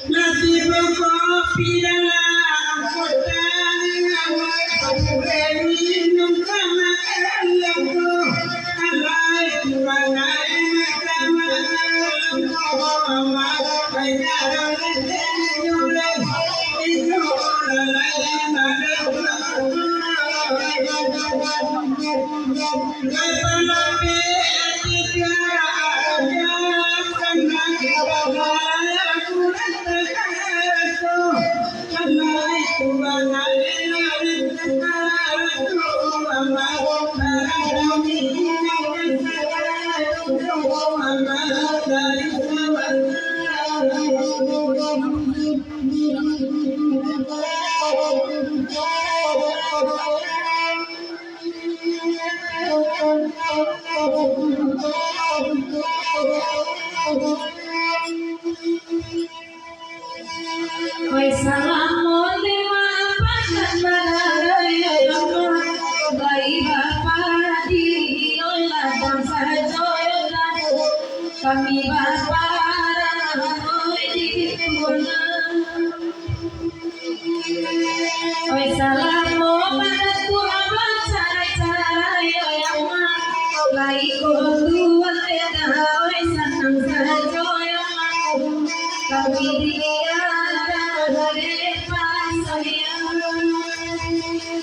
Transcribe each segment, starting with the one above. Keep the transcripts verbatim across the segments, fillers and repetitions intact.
Nasi bungkus pidang angkutan, beri minum kama elok tu. Alai Tuhan ai, maka malam tu mama, banyak orang yang nyuruh. Itu lalai malam. Oi, salamo lima pakan baraya, lai bapadi, olah bangsa joyo, kami baparang, oi, di Tuhan. Oi, salamo manantu abang, carai-carai, oi, amak. Lai ko tuan tenda, oi, sanang sajo, oi, amak. Kami diadah oleh pasayang.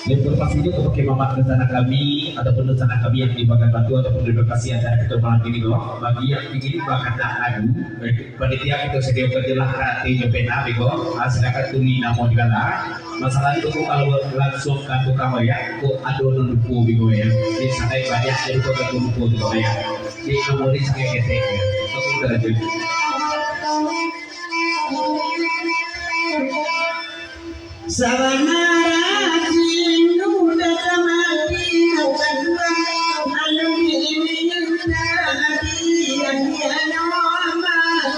Dan terima kasih juga kepada mamak dan sanak kami, ataupun sanak kami yang di Bagan Batu, ataupun di lokasi acara kita malam ini, doh. Bagi yang ingin bakandak lagu, panitia kita sediakan je lah karateh jo pena, beko. Ah, silakan tulis namo di dalam. Masalah itu, kok kalau langsung ka tukang wayang, kok ado nan lupo, beko, ya. Jadi, sangat banyak yang lupo, kan lupo tukang wayang. Jadi, nomor ni sangat ketek, ya. Oke, kita lanjut. Sabana rajin udah sama di kaduan, alun diminta hadiah, diano amat,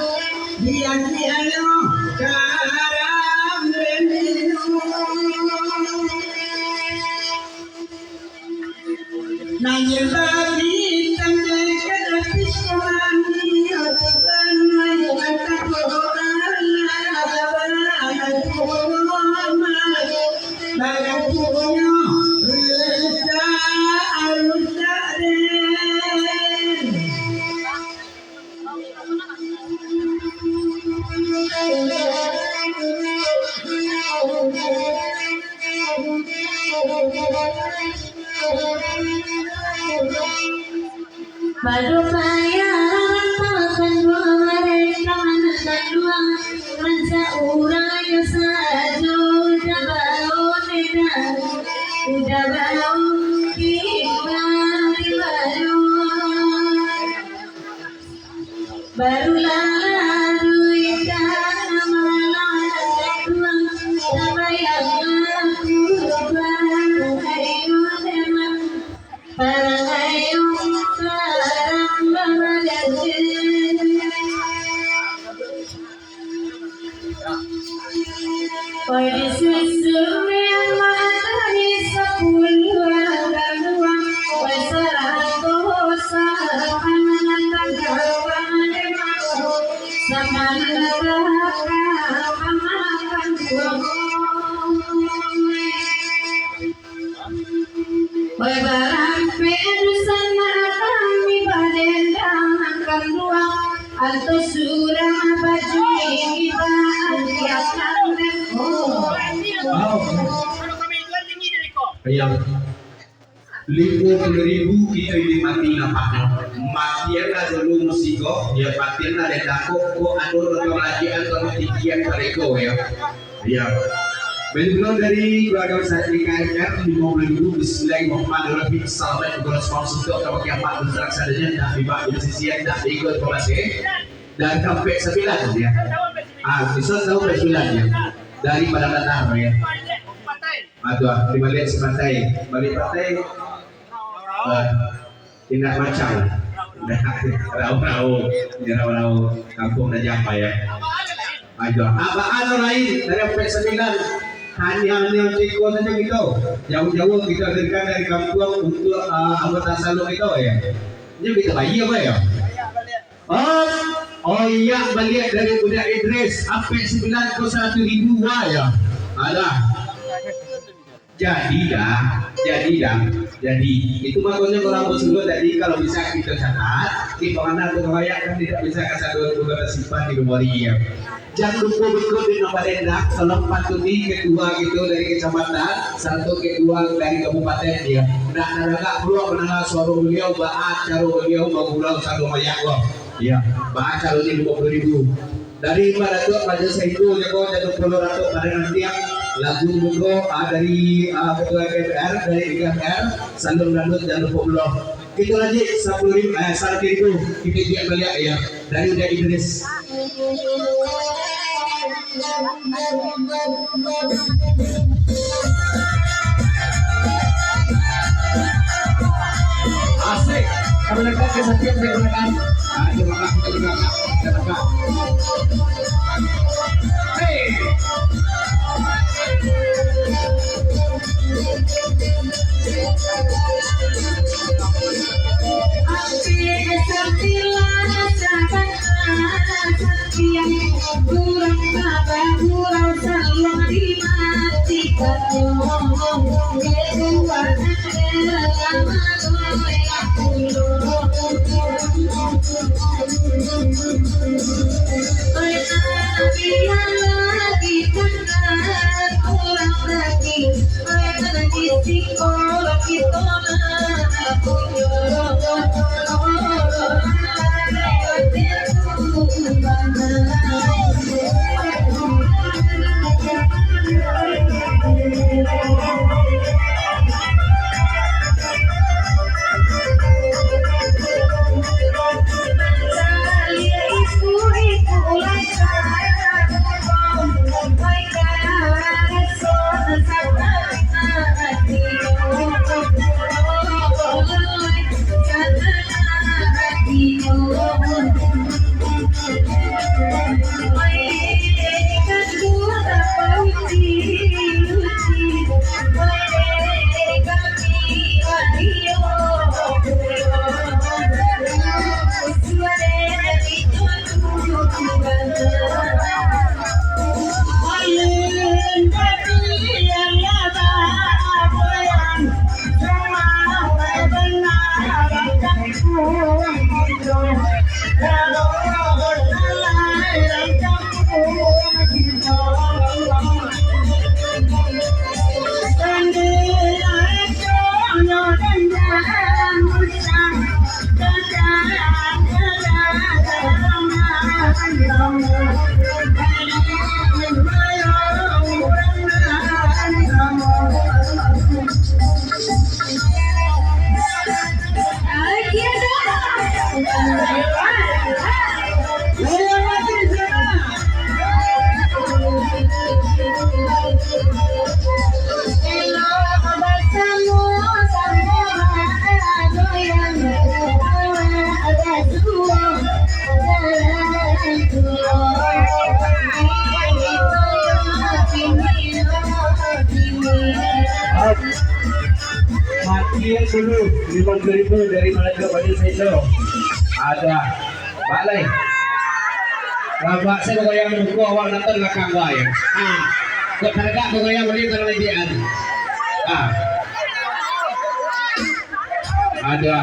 diano karam minum. Baru payah rantau kanduang, reka manang kanduang, rancak urang ajo sajo, udah bau medan, udah bau timbang di baruang. Barulah lalu indak malam, sambayang aku, Tuhan, ayo memang. Limo puluah ribu kito iduik mati nampaknyo. Matianlah dulu musiko, yo, matianlah dendako, kok ado nan ka malajikkan, kok tinggian pareko, yo. Yo. Bagi pulo dari keluarga besar K K R, limo puluah ribu, bismillahirrahmanirrahim. Salam buat sponsor untuk kawan kiamat, besar sadonyo, dah tibo di sisi, dah ikut pemati. Dan sampai sembilan, yo. Ah, bisa tahu sampai sembilan, yo. Dari Padang Datar, yo. Aduh, di baliak si Pantai. Baliak Pantai. Ah, indak macam. Rau-rau. Ini rau-rau. Kampung dah jampai, yo. Aduh, abaan lain dari sampai sembilan. Hanya, hanya ceko saja gitu. Jauh-jauh kita hadirkan dari kampung untuk, ah, anggota salon kita, yo. Ini kita bayar apa, yo? Oh, oyak baliak dari Budak Idris, ampek sambilan ko saratuih ribu, wah, yo. Alah. Jadi dah, jadi dah, jadi. Itu makonyo urang basulun tadi, kalau bisa kito catat, di pangana tu rakyat kan tidak bisa kasado tu kata simpan di memori, yo. Jan lupo beko di nan badendak, salam pantuni ketua kito dari kecamatan, sarato ketua dari kabupaten, yo. Nak naragak pulo mandanga suaro baliau, baa caro baliau bagurau sado mayak ko. Yo, baa caro ni limo puluah ribu. Dari Pak Datuk Raja Saido, jago jaduk pulo Datuk Padang Antiang, lagu jugo, ah, dari, ah, Ketua M P R, dari M P R, Salun Datuk, jan lupo pulo. Kito lanjuik sapuluah ribu, eh, saratuih ribu, kito iduik baliak, yo. Dari Uda Idris. Asik. Kami letakkan setiap di belakang. Ah, di belakang, di belakang, di belakang. Hei. Mati dulu, lima puluh ribu dari Malaysia, Bali, Sendo. Ada. Balai. Rabak saya goyang muka awak nonton belakang gua ya. Ah. Kok tergak goyang balik kalau lagi ada. Ah. Ada.